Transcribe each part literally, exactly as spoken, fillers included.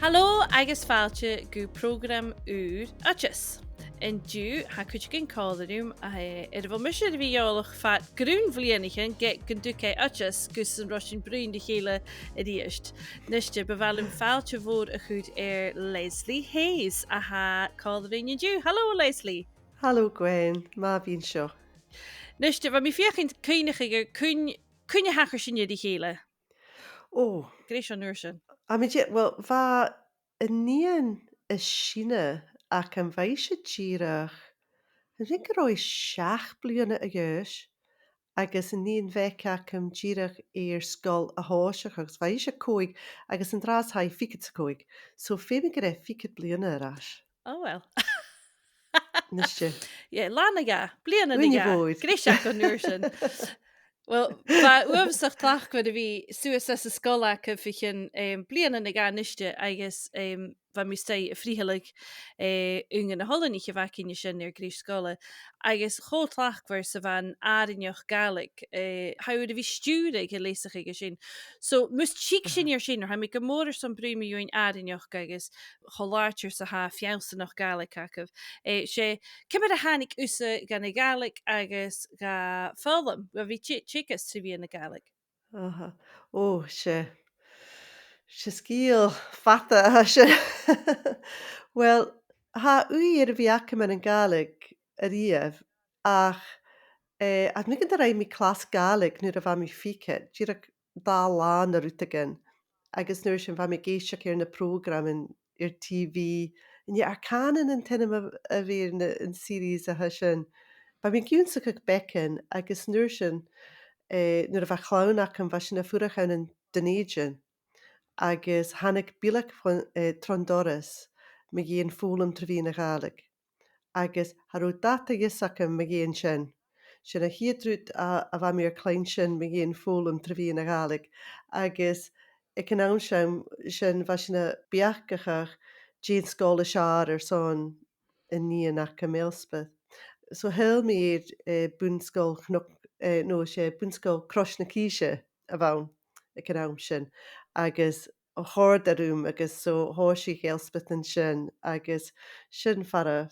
Halò agus fàilte gu prògram ùr Oideas. An-diugh, tha cuideigin còmhla rium, eh, air a bheil mise air a bhith eòlach fad grunn bhliadhnaichean, ge-, gun tug e Oideas gus an robh sinn a' bruidhinn ri chèile a-rithist. Nise, bu mhath leam fàilte mhòr a chur air Lesley Hayes, a tha còmhla rinn an-diugh. Halò, Lesley. Halò, Gwen. Math a bhith an seo. Nise, bha mi a' feuchainn cuimhneachadh air cuin, cuin a thachair sinn ri chèile. Ò. Greas an uair sin. Tha mi dè-, well, bha an nighean as sine agam, bha ise dìreach, I think gun robh i seachd bliadhna a dh'aois, agus an nighean bheag agam dìreach air sgoil a thòiseachadh, agus bha ise còig, agus an-dràsta tha i fichead 's a còig. So feumaidh gur e fichead bliadhna air ais. Oh well. Nise. Yeah, latha no dhà, bliadhna no dhà. Ùine mhòr. Greas an uair sin. Well, bha e uabhasach tlachdmhor a bhith suas anns an sgoil agaibh bho chionn, em, bliadhna no dhà a-niste agus, em, bha mi a-staigh a' frithealadh, eh, aon de na h-oileanaich a bh' againn an sin air greis sgoile. Agus cho tlachdmhor 's a bha an àrainneachd Gàidhlig, eh, tha thu air a bhith a' stiùireadh a' leasachadh an sin. So, mus tig sinn air sin, oir tha mi gu mòr airson bruidhinn mu dheidhinn àrainneachd agus cho làidir 's a tha feallsanachd Gàidhlig agaibh. Eh, 's e, ciamar a thàinig thusa dhan a' Ghàidhlig agus dha foghlam, a bhith te-, teagasg tro mheadhan na Gàidhlig? Aha. Ò, 's e, 's e sgeul fada a tha sin. Well, tha ùidh air a bhith agam ann an Gàidhlig a-riamh, ach, eh, tha mi a' smaoineachadh gun do rinn mi clas Gàidhlig nuair a bha mi fichead, dìreach dà latha no rudeigin, agus an uair sin bha mi ag èisteachd air na prògraman air T V, an e Ar Cànan an t-ainm a, a bh' air na, an series a tha sin. Bha mi ag ionnsachadh beagan agus an uair sin, eh, nuair a bha a' chlann agam, bha sinn a' fuireach ann an Dùn Èideann, agus thàinig bileag fon, eh, tron doras mu dheidhinn foghlam tro mheadhan na Gàidhlig. Agus cha robh dad a dh'fhios agam mu dheidhinn sin. Sin a' chiad rud a, a bha mi air cluinntinn mu dheidhinn foghlam tro mheadhan na Gàidhlig. Agus aig an àm sin, sin bha sinn a' beachdachadh dè an sgoil as fheàrr airson an nighean agam Elspeth. So thadhail mi air, eh, Bun-sgoil Chnoc, eh, no, 's e Bun-sgoil Crois na Cìse a bh' ann aig an àm sin. Agus chòrd e rium agus so thòisich Elspeth an sin agus sin far a,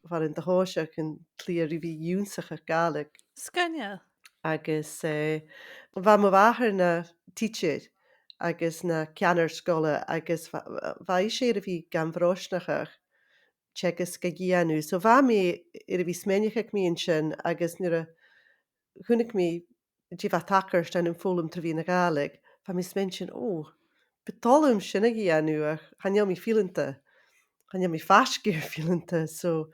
far an do thòisich an t-slighe ri bhith ag ionnsachadh Gàidhlig. Sgoinneil. Agus, eh, bha mo mhàthair na tidsear agus na ceannard-sgoile agus bha, bha ise air a bhith gam bhrosnachadh teagasg a dhèanamh. So bha mi air a bhith smaoineachadh mu dheidhinn sin agus nuair a chunnaic mi dè bha a' tachairt ann am foghlam tro mheadhan na Gàidhlig, bha mi a' smaointinn, ò, bu toil leam sin a dhèanamh, ach chan eil mi fileanta. Chan eil mi faisg air fileanta, so.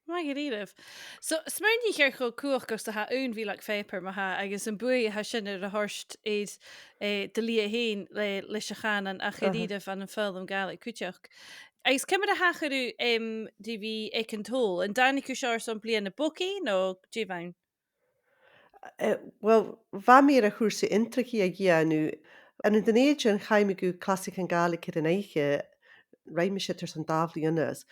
Math dha-rìribh. So, smaoinich air cho cumhachdach 's a tha aon bhileag phàipeir ma-thà, agus am buaidh a tha sin air a thoirt air, eh, do shlighe fhèin le, leis a' chànan, ach dha-rìribh ann am foghlam Gàidhlig cuideachd. Agus ciamar a thachair thu, em, ri bhith aig an t-Sabhal? An tàinig thu seo airson bliadhna bogaidh, no dè bh' ann? Eh, well, bha mi air a' chùrsa inntrigidh a dhèanamh. Ann an Dùn Èideann chaidh mi gu clasaichean Gàidhlig air an oidhche, rinn mi sin airson dà bhliadhna.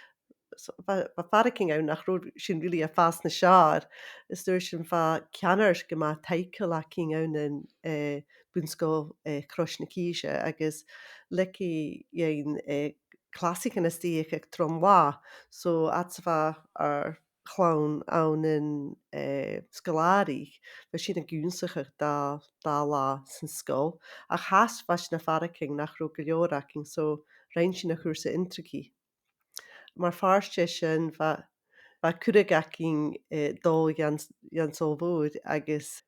So, bha, bha faireachdainn ann nach robh sinn really a' fàs nas fheàrr. Is an uair sin bha ceannard gu math taiceil againn ann an, eh, Bun-sgoil, eh, Crois na Cìse, agus leig i dhuinn, eh, clasaichean a stèidheachadh tron latha. So, fhad 's a bha ar chlann ann an, eh, sgoil-àraich, bha sinn ag ionnsachadh dà, dà latha san sgoil. Ach fhathast bha sinn a' faireachdainn nach robh gu leòr againn, so rinn sinn a' chùrsa inntrigidh. Mar phàirt de sin, bha, bha cuireadh againn, eh, dol dhan, dhan t-Sabhal Mhòr, agus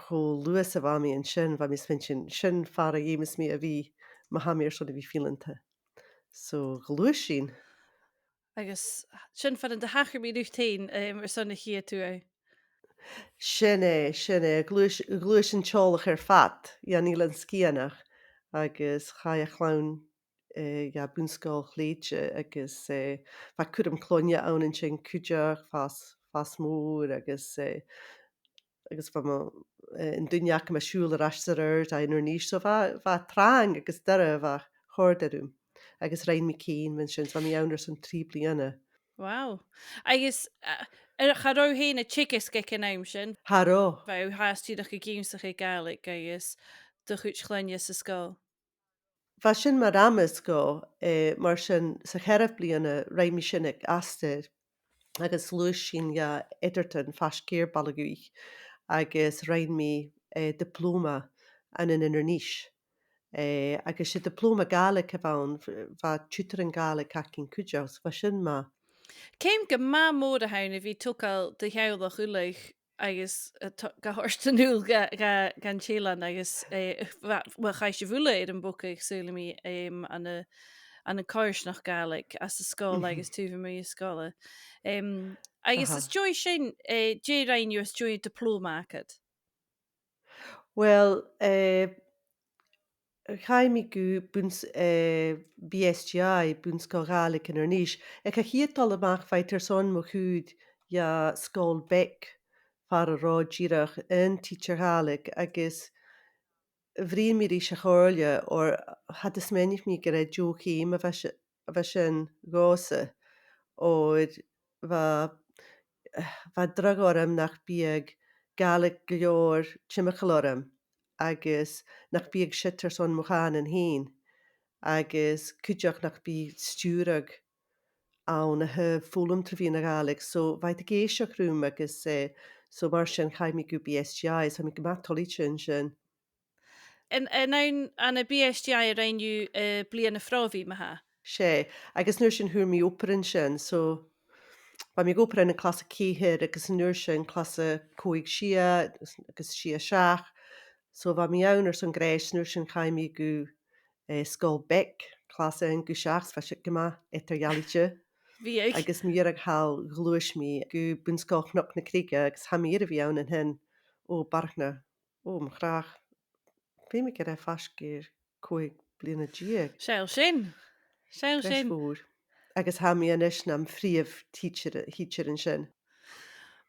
cho luath 's a bha mi an sin, bha mi a' smaointinn, sin far a dh'fheumas mi a bhith ma tha mi airson a bhith fileanta. So, ghluais sinn. Agus sin far an do thachair mi riut fhèin, em, airson a' chiad turas. Sin e, sin e. Ghluais, ghluais an teaghlach air fad dhan Eilean Sgitheanach, agus chaidh a' chlann, eh, dha Bun-sgoil Shlèite, agus, eh, bha cuirm-chloinne ann an sin cuideachd, fàs, fàs mòr, agus, eh, agus bha mo, eh, an duine agam a' siubhal air ais 's air adhart à Inbhir Nis. So bha, bha e trang agus doirbh, ach chòrd e rium. Agus rinn mi ceum an sin, so bha mi ann airson trì bliadhna. Wow. Agus, eh, eh, cha robh thu fhèin a' teagasg aig an àm sin? Cha robh. Bha thu fhathast dìreach ag ionnsachadh Gàidhlig agus do chuid chloinne san sgoil? bha sin mar amas dhomh, eh, mar sin sa cheathramh bliadhna rinn mi sin aig Astar, agus ghluais sinn dha Eadharton faisg air Baile Dhubhthaich, agus rinn mi, eh, diploma ann an Inbhir Nis. Eh, agus 's e diploma Gàidhlig a bh' ann, bha tutoran Gàidhlig againn cuideachd, so bha sin math. Ceum gu math mòr a th' ann a bhith a' togail do theaghlach uile agus, eh, to-, ga thoirt a-null dha, dha, dhan t-eilean agus, eh, bha, bha, chaidh sibh uile air am bogadh, saoilidh mi, em, ann an, ann an coimhearsnachd Ghàidhlig anns an sgoil agus taobh a-muigh na sgoile. Em, agus às dèidh sin, eh, dè rinn thu às dèidh an diploma agad? Uill, eh, chaidh mi gu bun-, eh, B S G I, Bun-sgoil Ghàidhlig Inbhir Nis. Aig a' chiad dol a-mach bha iad airson mo chur dha sgoil bheag far an robh dìreach aon tidsear Gàidhlig, agus bhruidhinn mi ris a' chomhairle, oir cha do smaoinich mi gur e deagh cheum a bha si-, a bha sin dhòmhsa, oir bha, bha dragh orm nach biodh Gàidhlig gu leòr timcheall orm, agus nach biodh siud airson mo chànan fhèin, agus cuideachd nach biodh stiùireadh ann a thaobh foghlam tro mheadhan na Gàidhlig. So bha iad ag èisteachd rium agus, eh, so mar sin chaidh mi gu B S G I, is tha mi gu math toilichte an sin. An, an ann ann am B S G I a rinn thu, eh, bliadhna phròbhaidh, ma-thà? 'S e, agus an uair sin fhuair mi obair an sin, so bha mi ag obair ann an clas a ceithir agus an uair sin clas a còig, sia, agus sia, seachd. So bha mi ann airson greis, an uair sin chaidh mi gu, eh, sgoil bheag, clas aon gu seachd, bha siud gu math eadar-dhealaichte. Bha. Agus mu dheireadh thall ghluais mi gu Bun-sgoil Chnoc na Creige agus tha mi air a bhith ann an sin, o, barrachd na, o, mo chreach, feumaidh gur e faisg air còig bliadhna deug. Seall sin. Seall sin. Greis mhòr. Agus tha mi a-nis nam phrìomh tidsear, tidsear an sin.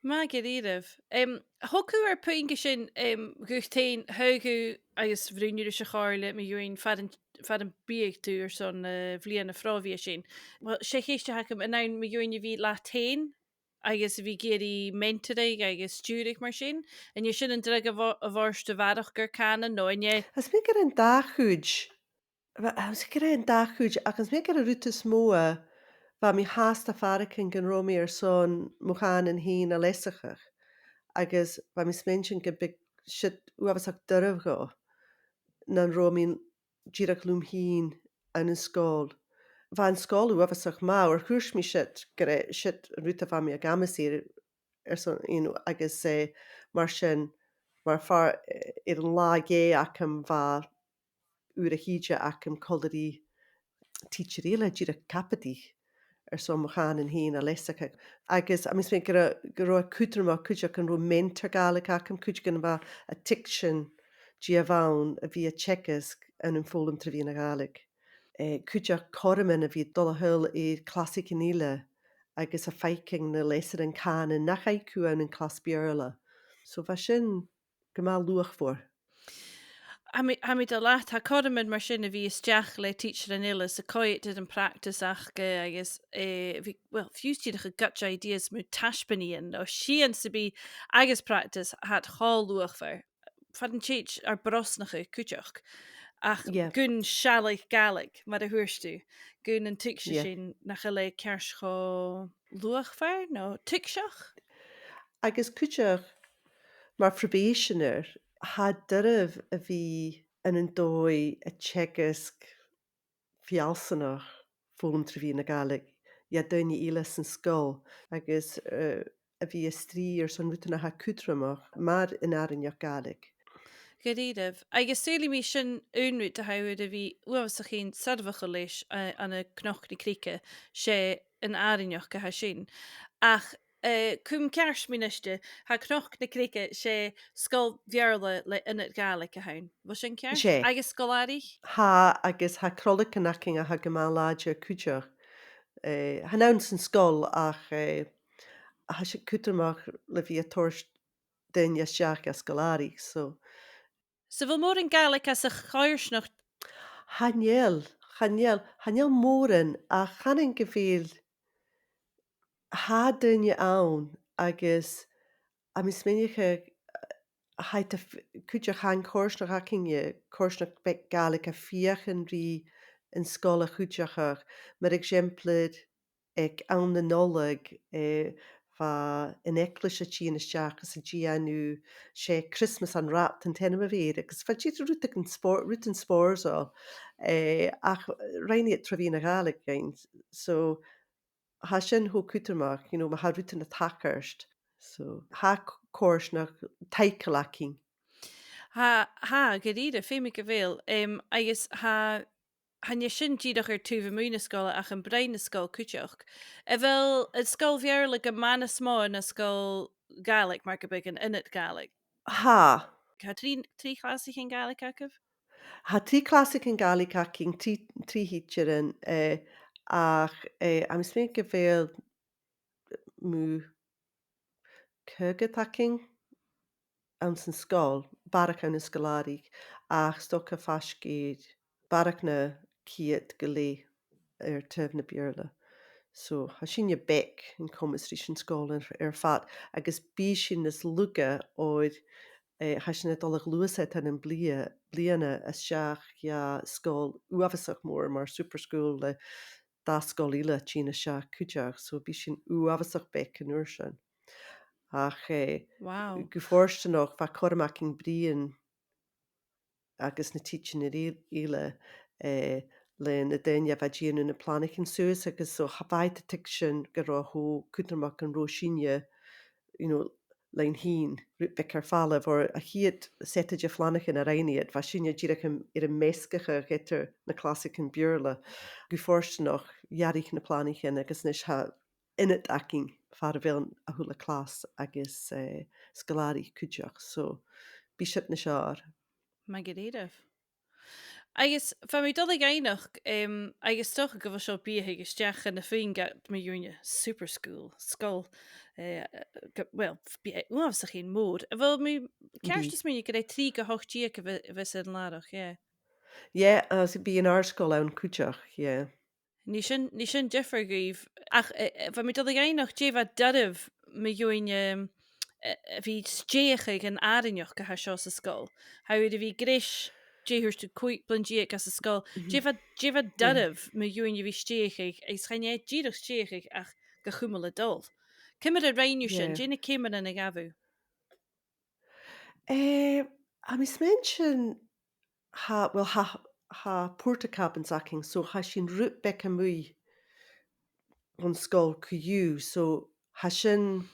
Math dha-rìribh. Em, thog thu am puing sin, em, dhut fhèin, thog thu agus bhruidhinn thu ris a' chomhairle mu dheidhinn far an, far am biodh tu airson, eh, bliadhna phròbhaidh sin. Uill, 's e a' cheist a th' agam, an ann mu dheidhinn a bhith leat fhèin agus a bhith ag iarraidh mentoradh agus stiùireadh mar sin? An e sin an dragh a bh-, a bh' ort a bharrachd air cànan, no an e... Tha mi a' smaoineachadh gur e an dà chuid. Bha, tha mi a' smaoineachadh gur e an dà chuid, ach tha mi a' smaoineachadh gur e an rud as motha, bha mi fhathast a' faireachdainn gun robh mi airson mo chànan fhèin a leasachadh, agus bha mi a' smaointinn gum biodh siud uabhasach doirbh dhomh, nan robh mi dìreach leam fhìn ann an sgoil. Bha an sgoil uabhasach math, oir thuirt mi siud, gur e siud an rud a bha mi ag amas air, airson, you know, agus, eh, mar sin, mar phàirt, eh, air an latha dheth agam bha uair a thìde agam còmhla ri tidsear eile, dìreach cabadaich airson mo chànan fhèin a leasachadh. Agus tha mi a' smaoineachadh gun robh, gun robh e cudromach cuideachd gun robh mentor Gàidhlig agam, cuideigin a bha a' tuigsinn dè bh' ann a bhith a' teagasg ann am foghlam tro mheadhan na Gàidhlig. Eh, cuideachd cothroman a bhith a' dol a thadhal air clasaichean eile agus a' faicinn na leasanan cànain nach fhaic thu ann an clas Beurla. So bha sin gu math luachmhor. Tha mi, tha mi dol leat, tha cothroman mar sin a bhith a-steach le tidsearan eile 's a' coimhead air an practice aca agus, eh, bhith, well, fiù 's dìreach a' goid ideas mu taisbeanaidhean no sìon sam bith agus practice, tha iad cho luachmhor. Far an tèid ar brosnachadh cuideachd. Ach gun sealladh Gàidhlig, mar a thuirt thu, gun an tuigse sin nach eil e ceart cho luachmhor no tuigseach. Agus cuideachd, mar probationer, tha e doirbh a bhith ann an dòigh a' teagasg feallsanachd foghlam tro mheadhan na Gàidhlig dha daoine eile san sgoil, agus, eh, a bhith a' strì airson rudan a tha cudromach mar an àrainneachd Ghàidhlig. Gu dearbh. Agus saoilidh mi sin aon rud a tha thu air a bhith uabhasach fhèin soirbheachail leis, eh, ann an Cnoc na Creige, 's e an àrainneachd a tha sin. Ach, eh, cum ceart mi a-niste, tha Cnoc na Creige, 's e sgoil Bheurla le ionaid Ghàidhlig a th' ann. A bheil sin ceart? 'S e. Agus sgoil-àraich? Tha, agus tha cròileagan againn a tha gu math làidir cuideachd. Eh, chan ann san sgoil ach, eh, tha sin cudromach le bhith a' toirt daoine a-steach dhan sgoil-àraich, so. So a bheil mòran Gàidhlig anns a' choimhearsnachd? Chan eil, chan eil, chan eil mòran, ach chanainn gu bheil, tha daoine ann agus tha mi a' smaoineachadh, eh, tha iad a' f-, cuideachd tha an coimhearsnachd againne, coimhearsnachd bheag Gàidhlig a' feuchainn ri an sgoil a chuideachadh, mar eisimpleir aig àm na Nollaig, eh, bha an eaglais a' tighinn a-steach agus a' dèanamh, 's e Christmas Unwrapped an t-ainm a bh' air, agus bha dìreach rudeigin spòr-, rudan spòrsail, eh, ach rinn iad tro mheadhan na Gàidhlig againn. So, tha sin cho cudromach, you know, ma tha rudan a' tachairt. So, tha c-, coimhearsnachd taiceil againn. Tha, tha, gu dearbh, feumaidh gu bheil. Em, agus tha, chan e sin dìreach air taobh a-muigh na sgoile ach am broinn na sgoil cuideachd. A bheil an sgoil Bheurla gu math nas motha na sgoil Ghàidhlig, mar gum biodh an ionad Gàidhlig? Tha. Tha trì, trì chlasaichean Gàidhlig agaibh? Tha trì clasaichean Gàidhlig againn, trì, trì thidsearan, eh, ach, eh, tha mi a' smaoineachadh gu bheil mu chòig aca againn anns an sgoil, barrachd ann an sgoilearan, ach 's dòcha faisg air barrachd na ceud gu leth air taobh na Beurla. So, tha sinne beag an coimeas ris an sgoil air, air fad, agus bidh sinn nas lugha oir, eh, tha sinn a' dol a ghluasad ann am blia-, bliadhna a-steach dha sgoil uabhasach mòr mar super school le dà sgoil eile a' tighinn a-steach cuideachd, so bidh sinn uabhasach beag an uair sin. Ach, eh, wow, gu fortanach, bha cothrom againn bruidhinn agus na tidsearan eil-, eile, eh, le na daoine a bha a' dèanamh na planaichean suas, agus so tha, bha iad a' tuigsinn gun robh e cho cudromach gun robh sinne, you know, leinn fhìn, rud beag air falbh, oir a' chiad seata de phlanaichean a rinn iad, bha sinne dìreach am, air am measgachadh eadar na clasaichean Beurla. Gu fortanach, dh'fhairich na planaichean agus a-nis tha ionad againn far a bheil a h-uile clas agus, eh, sgoilearan cuideachd. So, bidh siud nas fheàrr. Math dha-rìribh. Agus bha mi a' dol a dh'fhaighneachd, em, agus 's dòcha gu bheil seo a' biathadh a-steach dha na fuinn gad mu dheidhinn super school, sgoil, eh, gu, well, bidh e uabhasach fhèin mòr. A bheil mi ceart a' smaoineachadh gur e trì gu h-ochd deug a bhi-, a bhios air an làrach, yeah. Yeah, agus bidh an àrd-sgoil ann cuideachd, yeah. Nì sin, nì sin diofar dhuibh. Ach, eh, eh, bha mi a' dol a dh'fhaighneachd dè bha doirbh mu dheidhinn, em, eh, a bhith stèidheachadh an àrainneachd a tha seo san sgoil. Tha thu air a bhith greis, dè thuirt thu, còig bliadhna deug anns an sgoil. Mhm. Dè bha, dè bha doirbh mu dheidhinn a bhith stèidheachadh, agus chan e dìreach stèidheachadh ach ga chumail a' dol. Ciamar a rinn thu sin? Yeah. Dè na ceumannan a ghabh thu? Eh, tha mi a' smaoineachadh, tha, well, tha, tha Portakabins againn, so tha sinn rud beag a-muigh bhon sgoil co-dhiù, so tha sin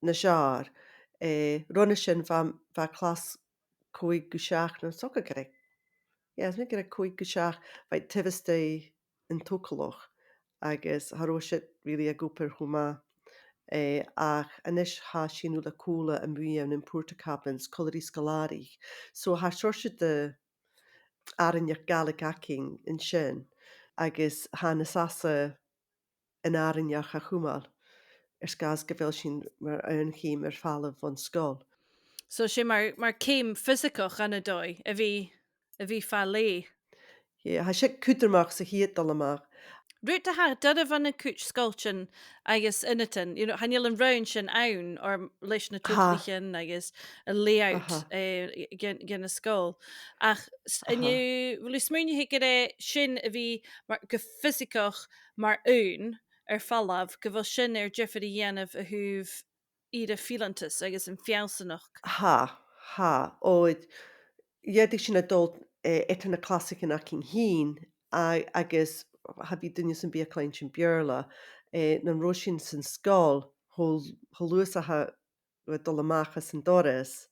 nas fheàrr. Eh, roimhe sin bha, bha clas còig gu seachd, no 's dòcha gur e, yeah, 's dòcha gur e còig gu seachd, bha iad taobh a-staigh an togalach, agus cha robh siud really ag obair cho math. Eh, ach a-nis tha sinn uile còmhla a-muigh ann am Portakabins, còmhla ri sgoilearan. So tha seòrsa de àrainneachd Ghàidhlig againn an sin, agus tha e nas fhasa an àrainneachd a chumail, air sgàth 's gu bheil sinn mar aon cheum air falbh bhon sgoil. So 's e mar, mar ceum fiosaigeach ann an dòigh, a bhith, a bhith fa leth. Yeah, tha sin cudromach sa chiad dol a-mach. Rud a tha doirbh ann an cuid sgoiltean agus ionadan, you know, chan eil an raon sin ann, oir leis na togalaichean agus an layout, eh, dhen, dhen an sgoil. Ach s-, an e, a bheil thu a' smaoineachadh gur e sin a bhith mar, gu fiosaigeach mar aon air falbh, gu bheil sin air diofar a dhèanamh a thaobh ìre fileantas agus am feallsanachd? Tha, tha. Oir dh'fhaodadh sinn a dhol, eh, eadar na clasaichean againn fhìn, a-, agus cha bhi duine sam bith a' cluinntinn Beurla, eh, nan robh sinn san sgoil, cho, cho luath 's a tha thu a' dol a-mach às an doras,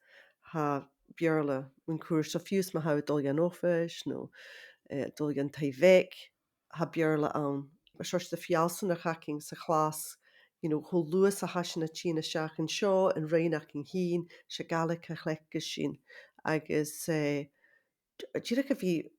tha Beurla mun cuairt, so fiù 's ma tha thu a' dol dhan oifis, no, eh, a' dol dhan taigh-bheag, tha Beurla ann. Mar seòrsa de fheallsanachd againn sa chlas, you know, cho luath 's a tha sinn a' tighinn a-steach an seo, an roinn againn fhìn, 's e Gàidhlig a chleachdas sinn. Agus, eh, d-, dìreach a bhith,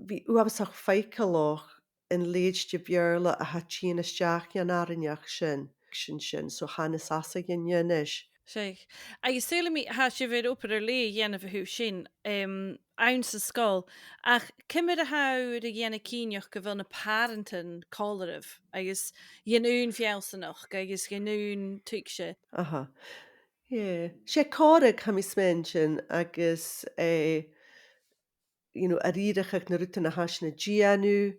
bhith uabhasach faiceallach an leithid de Bheurla a tha a' tighinn a-steach dhan àrainneachd sin, sin, sin, so tha e nas fhasa dhuinne a-nis. Seadh. Agus saoilidh mi, tha sibh air obair air leth a dhèanamh a thaobh sin, em, anns an sgoil, ach ciamar a tha thu air a dhèanamh cinnteach gu bheil na pàrantan còmhla ribh, agus dhen aon fheallsanachd, agus dhen aon tuigse? Aha. Yeah. 'S e còmhradh, tha mi a' smaointinn, agus, eh, you know, a' riarachadh na rudan a tha sinn a' dèanamh,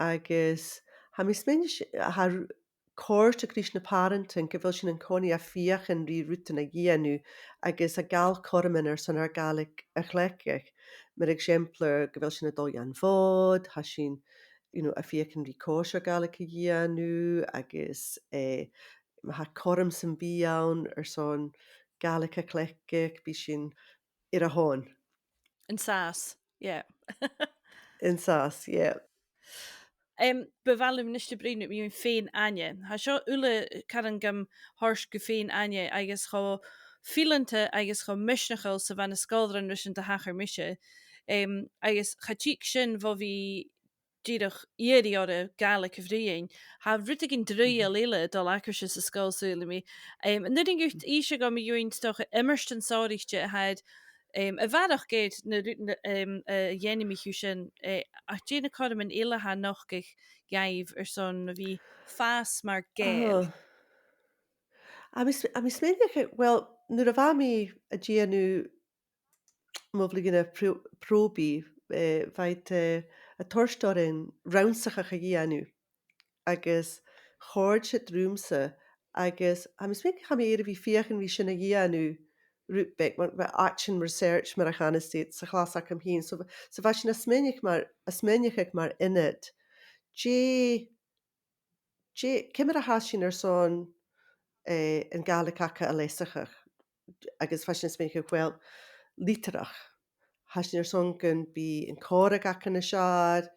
agus tha mi a' smaointinn s-, a tha r-, còrdadh ris na pàrantan gu bheil sinn an-còmhnaidh a' feuchainn ri rudan a dhèanamh agus a' gabhail cothroman airson ar Gàidhlig a chleachdadh. Mar eisimpleir, gu bheil sinn a' dol dhan Mhòd, tha sinn, you know, a' feuchainn ri còisir Ghàidhlig a dhèanamh, agus, eh, ma tha cothrom sam bith ann airson Gàidhlig a chleachdadh, bidh sinn air a thòin. An sàs, yeah. An sàs, yeah. Em, bu mhath leam a-nis a' bruidhinn mu fhèin-aithne. Tha seo uile caran gam thoirt gu fèin-aithne agus cho fileanta agus cho misneachail 's a bha na sgoilearan ris an do thachair mise. Em, agus cha tig sin bho bhith dìreach iarraidh orra Gàidhlig a bhruidhinn. Tha rudeigin draoidheil eile a' dol agaibhse san sgoil, saoilidh mi. Em, an urrainn dhut innse dhomh mu dheidhinn 's dòcha iomairtean sònraichte a tha air, em, a bharrachd air na ru-, na, em, a dh'ainmich thu sin, eh, ach dè na cothroman eile a tha a' nochdadh dhuibh airson a bhith a' fàs mar Ghàidheal? Aha. Tha mi s-, tha mi a' smaoineachadh, well, nuair a bha mi a' dèanamh mo bhliadhna pro-, pròbaidh, eh, bha iad, eh, a' toirt orm rannsachadh a dhèanamh, agus chòrd siud riumsa, agus tha mi a' smaoineachadh gu bheil mi air a bhith a' feuchainn ri sin a dhèanamh rud beag, mar, mar action research, mar a chanas iad sa chlas agam fhìn. So, so bha sinn a' smaoineachadh mar, a' smaoineachadh mar ionad, dè dè, ciamar a tha sinn airson, eh, an Gàidhlig aca a leasachadh, agus bha sinn a' smaoineachadh, well, litearrachd. Tha sinn airson gum bi an còmhradh aca nas fheàrr,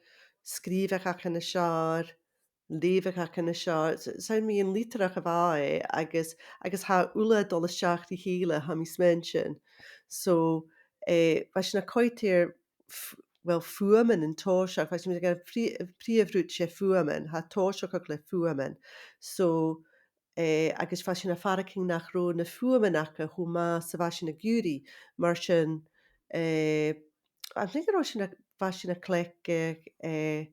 sgrìobhadh aca nas fheàrr, leughadh aca nas fheàrr. S-, 's ann mu dheidhinn litearrachd a bha e, agus, agus tha e uile a' dol a-steach ri chèile, tha mi a' smaointinn. So, eh, bha sinn a' coimhead air f-, well, fuaimean an toiseach, bha sinn a' gabhail prì-, prìomh rud, 's e fuaimean, tha e a' tòiseachadh le fuaimean. So, eh, agus bha sinn a' faireachdainn nach robh na fuaimean aca cho math 's a bha sinn ag iarraidh, mar sin, eh, an uair sin bha sinn a' cleachdadh, eh,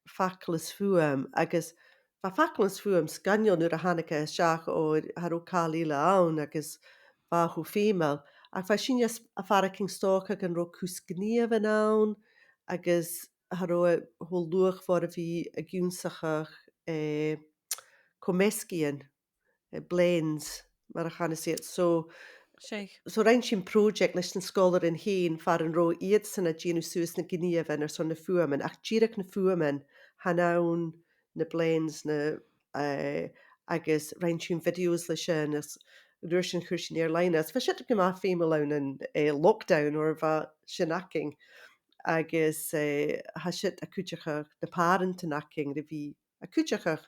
facal is fuaim, agus bha facal is fuaim sgoinneil nuair a thàinig e a-steach, oir cha robh càil eile ann, agus bha e cho feumail. Ach bha sinne a' s-, a' faireachdainn 's dòcha gun robh cus gnìomhan ann, agus cha robh e cho luachmhor a bhith ag ionnsachadh, eh, co-mheasgachadh, eh, blends, mar a chanas iad. So, Seadh. So rinn sinn project leis na sgoilearan fhèin far an robh iadsan a' dèanamh suas na gnìomhan airson na fuaimean, ach dìreach na fuaimean, chan ann na blends, na, eh, agus rinn sinn videos leis sin, is an uair sin chuir sinn air-loidhne. Is bha siud gu math feumail ann an, eh, lockdown, oir bha sin againn. Agus, eh, tha siud a' cuideachadh na pàrantan againn ri bhith a' cuideachadh,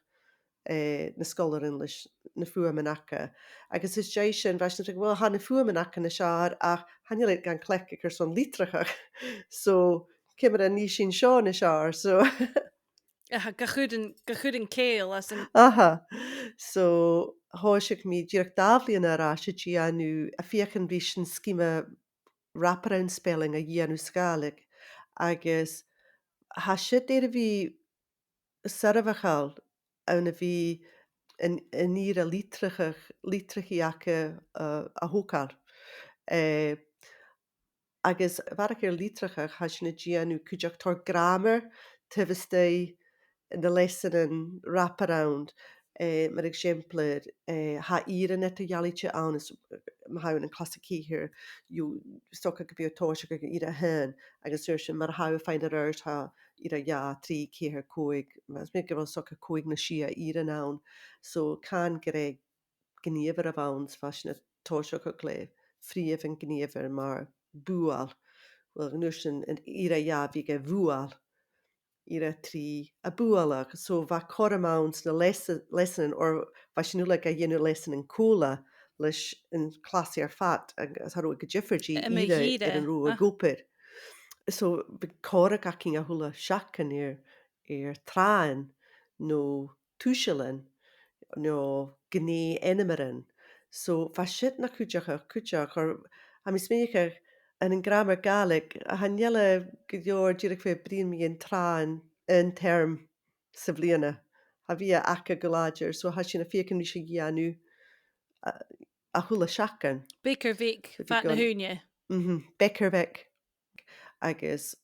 eh, na sgoilearan leis na fuaimean aca. Agus às dèidh sin, bha sinn ag ràdh, well, tha na fuaimean aca nas fheàrr, ach chan eil iad gan cleachdadh airson litreachadh. So, ciamar a nì sinn seo nas fheàrr? So, Aha, ga chur an, ga chur an cèill às an Aha. So, thòisich mi dìreach dà bhliadhna air ais a' dèanamh, a' feuchainn ris an sgìre wraparound spelling a dhèanamh sa Ghàidhlig. Agus tha siud air a bhith soirbheachail ann a bhith an, an ìre litreachadh, litreachaidh aca, eh, a thogail. Eh, agus a bharrachd air litreachadh, tha sinn a' dèanamh cuideachd tòrr gràmar taobh a-staigh na leasanan wraparound, eh, mar eisimpleir, eh, tha ìrean eadar-dhealaichte ann, is, eh, ma tha thu ann an clas a ceithir, you, 's dòcha gum bi thu a' tòiseachadh aig ìre a h-aon, agus an uair sin mar a tha thu a' faighinn air adhart, tha ìre dhà, trì, ceithir, còig, mas math mo chuimhne 's dòcha còig no sia ìrean ann. So, can gur e gnìomhair a bh' ann, 's bha sinn a' tòiseachadh le freumhan gnìomhair mar buail. Well, an uair sin, an ìre dhà bhiodh e bhuail, ìre trì a' bualadh. So bha cothrom ann sna leasa-, leasanan, oir bha sinn uile ga dhèanamh leasanan còmhla leis an clas air fad, agus cha robh e gu diofar dè Iomadh ìre ìre, air an robh ach ag obair. So bha còmhradh againn a h-uile seachdain air, air tràthan no tuisealan no gnè ainmearan. So bha siud na chuideachadh cuideachd, oir tha mi a' smaoineachadh ann an gràmar Gàidhlig, chan eil e gu leòr dìreach feuch bruidhinn mu dheidhinn tràthan aon teirm sa bhliadhna. Cha bhi e aca gu làidir, so tha sinn a' feuchainn ris a dhèanamh, eh, a h-uile seachdain. Beag air bheag, fad na h-ùine. Mhm, beag air bheag. Agus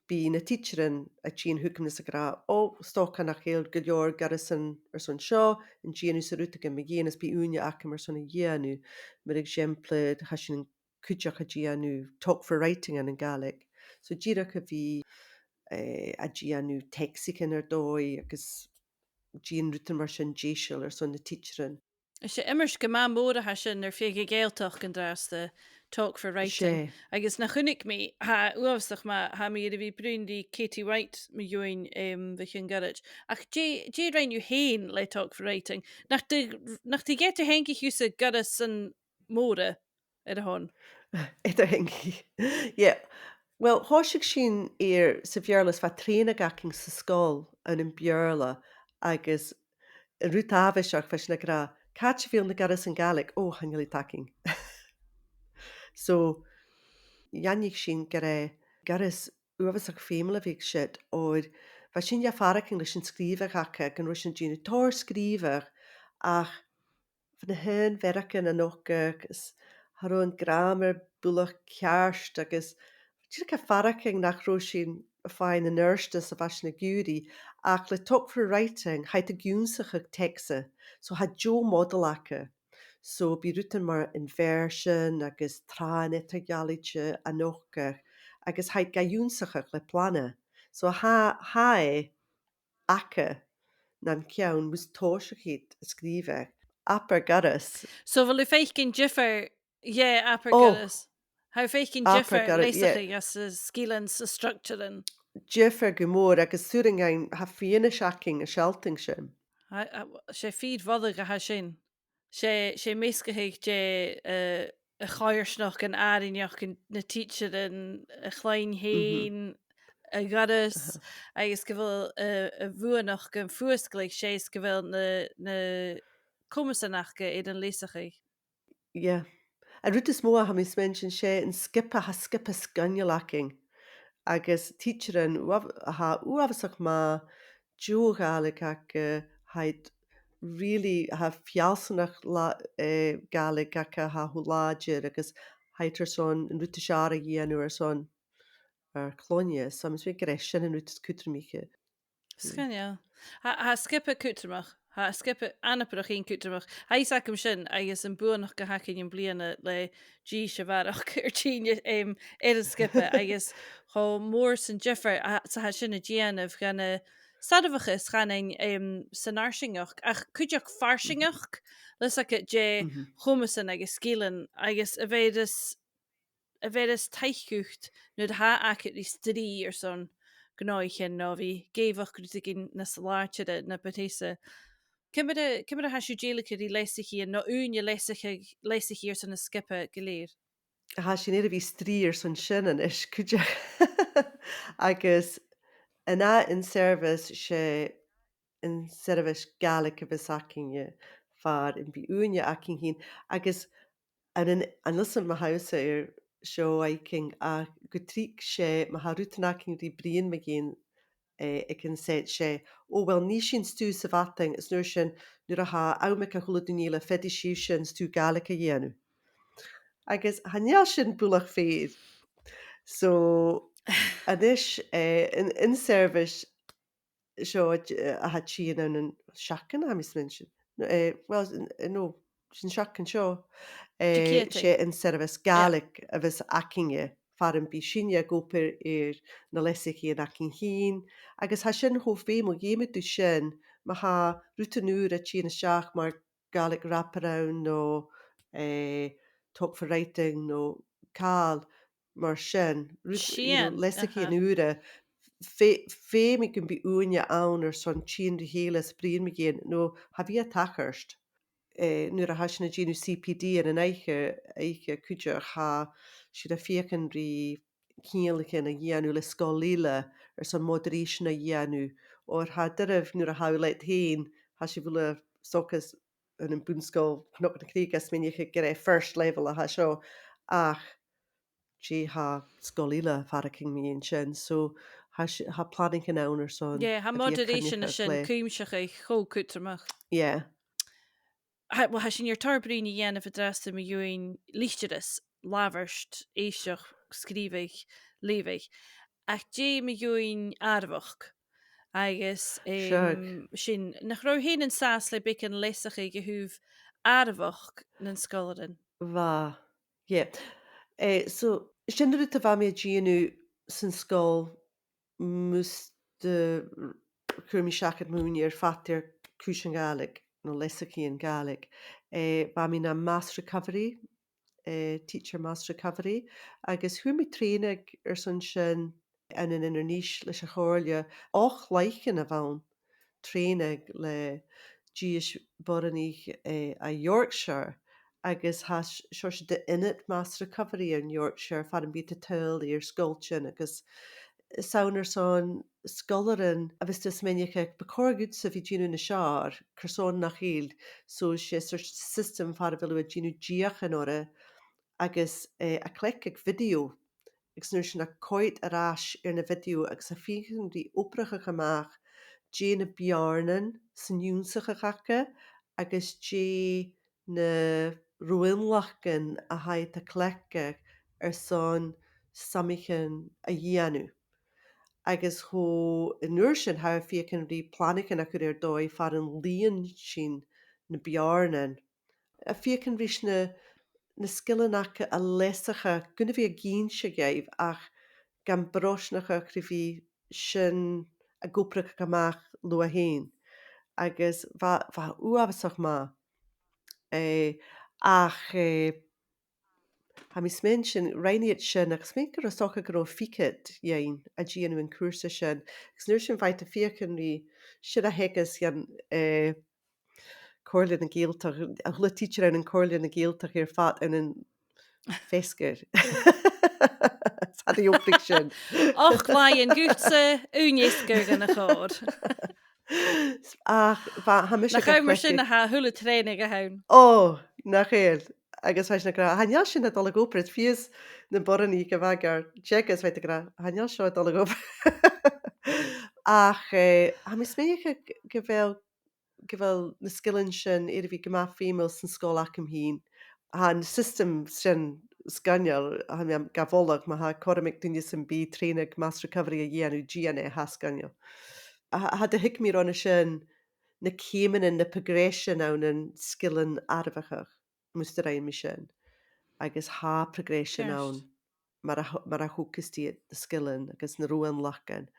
bidh na tidsearan a' tighinn thugam 's ag ràdh, "O, 's dòcha nach eil gu leòr goireasan airson seo, an dèan thusa rudeigin mu dheidhinn?" Is bidh ùine agam airson a dhèanamh. Mar eisimpleir, tha sinn cuideachd a' dèanamh Talk for Writing ann an Gàidhlig. So dìreach a bhith, eh, a' dèanamh teacsaichean air dòigh agus dèanamh rudan mar sin deiseil airson na tidsearan. Is e iomairt gu math mòr a tha sin air feadh na Gàidhealtachd an-dràsta, Talk for Writing. 'S e. Agus na chunnaic mi, tha e uabhasach math, tha mi air a bhith a' bruidhinn ri Katie White mu dheidhinn, em, bho chionn ghoirid. Ach dè, dè rinn thu fhèin le Talk for Writing? Nach do, nach do gheibheadh tu fhèin gu h-ìosal goireasan mòra air a shon? Eadar-theangachaidh. Yeah. Well, thòisich sinn air sa Bheurla is bha trèanadh againn sa sgoil ann am Beurla agus an rud àbhaisteach, bha sinn ag ràdh, "Càit a bheil na goireasan Gàidhlig?" "O, chan eil iad againn." So, dh'aithnich sinn gur e goireas uabhasach feumail a bh' aig siud, oir bha sinne a' faireachdainn leis an sgrìobhadh aca, gun robh sinn a' dèanamh tòrr sgrìobhadh, ach bha na h-aon mhearachdan a' nochdadh, agus cha robh an gràmar buileach ceart, agus dìreach a' faireachdainn nach robh sinn a' faighinn an adhartas a bha sinn ag iarraidh, ach le Talk for Writing, tha iad ag ionnsachadh teacsa, so tha deagh mhodal aca. So bidh rudan mar inversion agus tràth an eadar-dhealaichte a' nochdadh, agus tha iad ga ionnsachadh le plana. So tha, tha e aca nan ceann mus tòisich iad a' sgrìobhadh. Abair goireas. So a bheil thu a' faicinn diofar, yeah, abair goireas. Tha thu a' faicinn diofar, abair goireas, yeah, leasachadh anns na sgilean 's na structaran? Diofar gu mòr, agus 's urrainn dhuinn, tha fianais againn a' sealltainn sin. Tha, tha, 's e fìor mholadh a tha sin. 'S e, 's e measgachadh de, eh, a' choimhearsnachd, an àrainneachd, an, na tidsearan, a' chloinn fhèin, a' ghoireas, agus gu bheil, eh, a' bhuannachd gam fuasgladh, 's e 's gu bheil na, na comasan aca air an leasachadh. Yeah. An rud as motha a tha mi a' smaoineachadh, 's e an sgioba, tha sgioba sgoinneil againn. Agus tidsearan uabh-, a tha uabhasach math, deagh Ghàidhlig aca, tha iad really, tha feallsanachd la-, eh, Gàidhlig aca a tha cho làidir, agus tha iad airson an rud as fheàrr a dhèanamh airson ar cloinne. So, tha mi a' smaoineachadh gur e sin an rud as cudromaiche. Sgoinneil. Tha, tha sgioba cudromach. Tha sgioba anabarrach fhèin cudromach. Tha fhios agam sin, agus am buannachd a th' againn am-bliadhna le dithis a bharrachd air tighinn, em, air an sgioba, agus cho mòr 's an diofar a, 's a tha sin a' dèanamh dhan an soirbheachas, chanainn, em, san fharsaingeachd, ach cuideachd farsaingeachd, leis a' chèile de chomasan agus sgilean, agus a bheil fhios a bheil fhios taic dhut nuair a tha agad ri strì airson gnothaichean no a bhith ag èigheachd rudeigin nas làidire na b' fhasa. Ciamar a, ciamar a tha sibh a' dèiligeadh ri leasachaidhean no ùine leasachadh, leasachaidh airson na sgioba gu lèir? Tha sinn air a bhith a' strì airson sin a-nis cuideachd. Agus an ath in-service, 's e in-service Gàidhlig a bhios againne far am bi ùine againn fhìn. Agus an, an, an liosta ma tha thusa air seo fhaicinn, ach gu tric 's e, ma tha rudan againn ri bruidhinn mu dheidhinn, eh, aig an set, 's e, "O, uill, nì sinn stuth sa mhadainn, is an uair sin, nuair a tha àm aig a h-uile duine eile, faodaidh sibh sin stuth Gàidhlig a dhèanamh." Agus chan eil sin buileach fèir. So, a-nis, eh, an, in-service seo, eh, a tha tighinn ann an seachdain, tha mi a' smaoineachadh. No, eh, well, n-, eh, no, 's e an seachdain seo, eh, Diciadain. 'S e in-service Gàidhlig a bhios againne, far am bi sinne ag obair air na leasachaidhean againn fhìn, agus tha sin cho feumail, dh'fheumadh tu sin, ma tha rudan ùra a' tighinn a-steach mar Gaelic wraparound no, eh, Talk for Writing no càil mar sin. Rud, you know, leasachaidhean ùra, feu-, feumaidh gum bi ùine ann airson tighinn ri chèile is bruidhinn mu dheidhinn, no cha bhi e a' tachairt. Eh, nuair a tha sinn a' dèanamh C P D ann an oidhche, oidhche cuideachd, tha sinn a' feuchainn ri ceanglaichean a dhèanamh le sgoil eile airson moderation a dhèanamh, oir tha e doirbh nuair a tha thu leat fhèin, tha sibh uile 's dòcha ann am bun-sgoil Chnoc na Creige, 's mi a' smaoineachadh gur e first level a tha seo, ach dè tha sgoil eile a' faireachdainn mu dheidhinn sin, so tha si-, tha planaichean ann airson... Yeah, tha moderation a sin cuimseach cho cudromach. Yeah. tha, well, tha sinn air tòrr bruidhinn a dhèanamh an-dràsta mu dheidhinn litearras, labhairt, èisteachd, sgrìobhadh, leughadh. Ach dè mu dheidhinn àireamhachd? Agus, Seadh. Em, sin, nach robh thu fhèin an sàs le beagan leasachadh a thaobh àireamhachd nan sgoilearan? Bha. Yeah. Eh, so, sin an rud a bha mi a' dèanamh san sgoil mus do chuir mi seachad m' ùine air fad air cùrsan Gàidhlig, no leasachaidhean Gàidhlig. Eh, bha mi nam Maths Recovery, eh, Teacher Maths Recovery, agus fhuair mi trèanadh airson sin ann an Inbhir Nis leis a' chomhairle. Ochd làithean a bh' ann, trèanadh le dithis boireannaich, eh, à Yorkshire, agus tha s-, seòrsa de ionad Maths Recovery ann an Yorkshire far am bi iad a' tadhal air sgoiltean, agus 's ann airson sgoilearan a bhios tu a' smaoineachadh, bu chòir dhutsa a bhith a' dèanamh nas fheàrr, carson nach eil, so 's e seòrsa system far a bheil thu a' dèanamh deuchainn orra agus, eh, a' cleachdadh video, agus an uair sin a' coimhead air ais air na video agus a' feuchainn ri obrachadh a-mach dè na beàrnan san ionnsachadh aca agus dè na ro-innleachdan a tha iad a' cleachdadh airson samaichean a dhèanamh. Agus cho, an uair sin, tha thu a' feuchainn ri planaichean a chur air dòigh far an lìon sinn na beàrnan, a' feuchainn ris na, na sgilean aca a leasachadh, gun a bhith ag innse dhaibh ach gam brosnachadh ri bhith sin ag obrachadh a-mach leotha fhèin. Agus bha, bha e uabhasach math. Eh, ach, eh, tha mi a' smaoineachadh, rinn iad sin, agus 's mathaid gun robh 's dòcha gun robh fichead againn a' dèanamh an cùrsa sin. Agus an uair sin bha iad a' feuchainn ri sin a theagasg dhan, eh, Comhairle nan Gàidhealtachd, a h-uile tidsear ann an Comhairle nan Gàidhealtachd air fad ann am feasgar. 'S fhada a dh'obraich sin. Ochd làithean dhutsa, aon fheasgar dhan a' chòrr. Ach, bha, tha mise Nach ann mar sin a tha a h-uile trèanadh a th' ann. Ò, nach eil. Agus bha sinn ag ràdh, chan eil sin a' dol a dh'obair, is fiù 's na boireannaich a bha gar teagasg, bha iad ag ràdh, chan eil seo a' dol a dh'obair. Ach, eh, tha mi a' smaoineachadh gu bheil gu bheil na sgilean sin air a bhith gu math feumail san sgoil agam fhìn. Tha an system sin sgoinneil, tha mi ga mholadh, ma tha cothrom aig duine sam bith trèanadh Maths Recovery a dhèanamh, dèan e, tha e sgoinneil. A, a, tha, do thuig mi roimhe sin na ceumannan, na progression ann an sgilean àireamhachd, mus do rinn mi sin. Agus tha progression Ceart. Ann, mar a th-, mar a thogas tu iad, na sgilean agus na ro-innleachdan,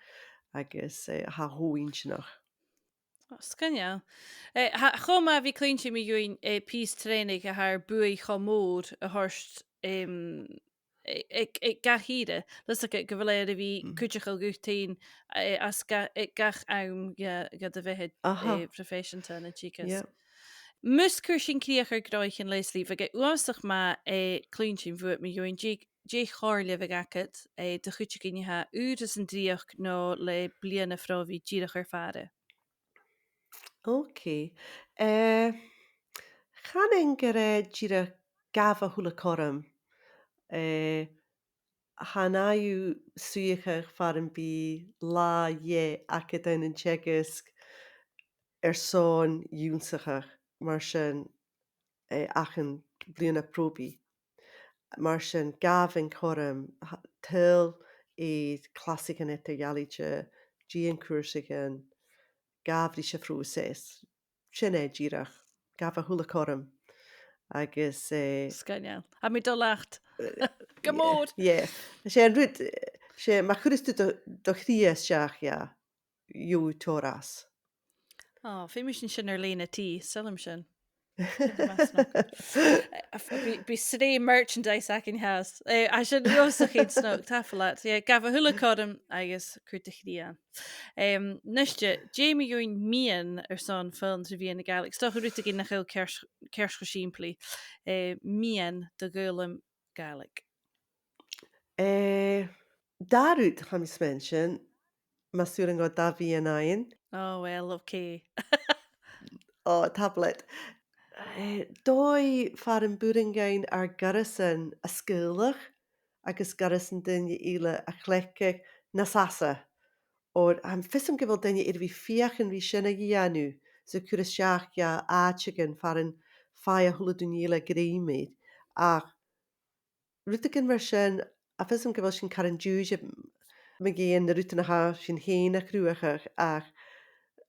agus, eh, tha e cho inntinneach. Ò, sgoinneil. Eh, tha, cho math a bhith a' cluinntinn mu dheidhinn, eh, pìos trèanaidh a tha air buaidh cho mòr a thoirt, em, aig, aig, aig gach ìre. Leis gu, gu bheil e air a bhith Mm. cuideachail dhut fhèin, eh, anns ga-, aig gach àm de, de do bheatha, Aha. eh, proifeiseanta nan teagasg. Yeah. Mus cuir sinn crìoch air gnothaichean, Lesley, bhiodh e uabhasach math, eh, cluinntinn bhuat mu dheidhinn dè, dè a' chomhairle a bhiodh agad, eh, do chuideigin a tha ùr san dreuchd no le bliadhna phròbhaidh dìreach air fàire. Ok. Eh, chanainn gur e dìreach gabh a h-uile cothrom. Eh, chan fhaigh thu suidheachadh far am bi latha dheth agad ann an teagasg airson ionnsachadh, mar sin, eh, achan bliadhna pròbhaidh. Mar sin, gabh an cothrom, tha-, tadhail air clasaichean eadar-dhealaichte, dèan cùrsaichean, gabh ris a' phròiseas. Sin e dìreach, gabh a h-uile cothrom. Agus, eh, Sgoinneil. Tha mi a' dol leat. Gu mòr. Yeah. 'S e an rud, eh, 's e, ma chuireas tu do, do chridhe a-steach dha, gheibh thu tòrr às. Ò, feumaidh sinn sin air leth na tì, saoilidh mi sin. Sin math snog. Eh, bidh, bidh sreath merchandise againn fhathast. Eh, tha sin uabhasach snog, tapadh leat. Yeah, gabh a h-uile cothrom agus cuir do chridhe ann. Em, a-niste, dè mu dheidhinn miann airson foghlam tro mheadhan na Gàidhlig? 'S dòcha rudeigin nach eil ceart, ceart cho sìmplidh. Eh, miann do dh'fhoghlam Gàidhlig. Eh, dà rud, tha mi a' smaoineachadh, mas urrainn dhomh dà mhiann fhaighinn. Oh, well, ok. Ò, tapadh leat. Eh, dòigh far am b' urrainn dhuinn ar goireasan a sgaoileadh agus goireasan daoine eile a chleachdadh nas fhasa. Oir tha fios agam gu bheil daoine air a bhith a' feuchainn ri sin a dhèanamh, 's a' cur a-steach dha àiteigin far an faigh a h-uile duine eile grèim air. Ach rudeigin mar sin, tha fios agam gu bheil sinn caran dùinte mu dheidhinn na rudan a tha sinn fhèin a' cruthachadh, ach,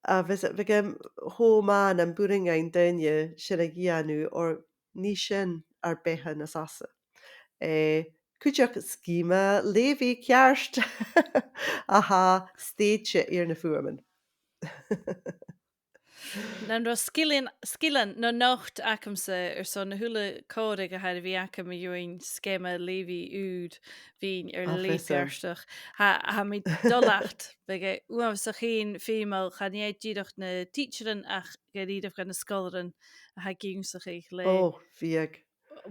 a bhios, bhiodh e cho math nam b' urrainn dhuinn daoine sin a dhèanamh, oir nì sin ar beatha nas fhasa. Eh, cuideachd sgeama leughaidh ceart a tha stèidhichte air na fuaimean. Nan robh sgilean, sgilean no not agamsa airson a h-uile còmhradh a tha air a bhith agam mu dheidhinn sgeama leughaidh ùr, bhithinn air leth beartach. Tha, tha mi a' dol leat, bhiodh e uabhasach fhèin feumail, chan e dìreach dha na tidsearan ach gu h-àraidh dha na sgoilearan a tha ag ionnsachadh le... Ò, bhiodh.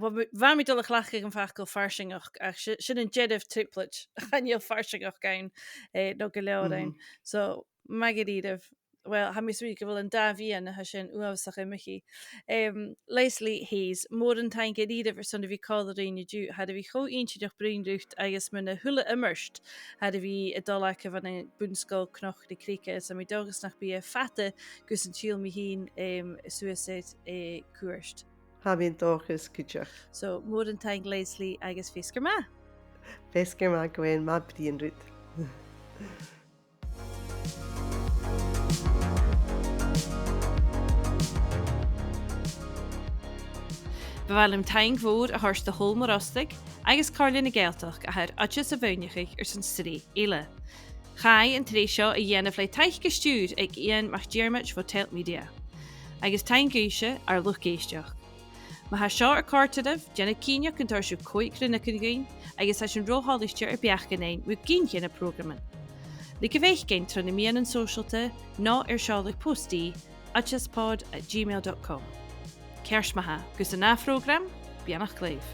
Bha mi, bha mi a' dol a chleachdadh am facal farsaingeachd, ach si-, sin an dearbh trioblaid, chan eil farsaingeachd ann, eh, no gu leòr ann. So, math dha-rìribh, well, tha mi a' smaoineachadh gu bheil an dà mheadhan a tha sin uabhasach iomchaidh. Em, Lesley Hayes, mòran taing dha-rìribh airson a bhith còmhla rinn an-diugh, tha e air a bhith cho inntinneach bruidhinn riut agus mun a h-uile iomairt a tha air a bhith a' dol agaibh ann am Bun-sgoil Chnoc na Creige, 's tha mi an dòchas nach bi e fada gus an till mi fhìn, em, suas air, eh, cuairt. Tha mi an dòchas cuideachd. So, mòran taing Lesley agus feasgar math. Feasgar math, Gwen, math bruidhinn riut. Bu mhath leam taing mhòr a thoirt do Shabhal Mòr Ostaig agus Comhairle na Gàidhealtachd a tha air Oideas a mhaoineachadh airson sreath eile. Chaidh an t-sreath seo a dhèanamh le taic is stiùir aig Iain MacDhiarmaid bho Telt Media. Agus taing dhuibhse, ar luchd-èisteachd. Ma tha seo air còrdadh ribh, dèanaibh cinnteach gun toir sibh còig rionnagan dhuinn, agus tha sinn ro thoilichte ur beachdan fhaighinn mu gin de na prògraman. Leigibh fios thugainn tro na meadhanan sòisealta, no air seòladh post-d, oideaspod at gmail dot com. Ceart ma-thà, gus an ath phrògram, beannachd leibh.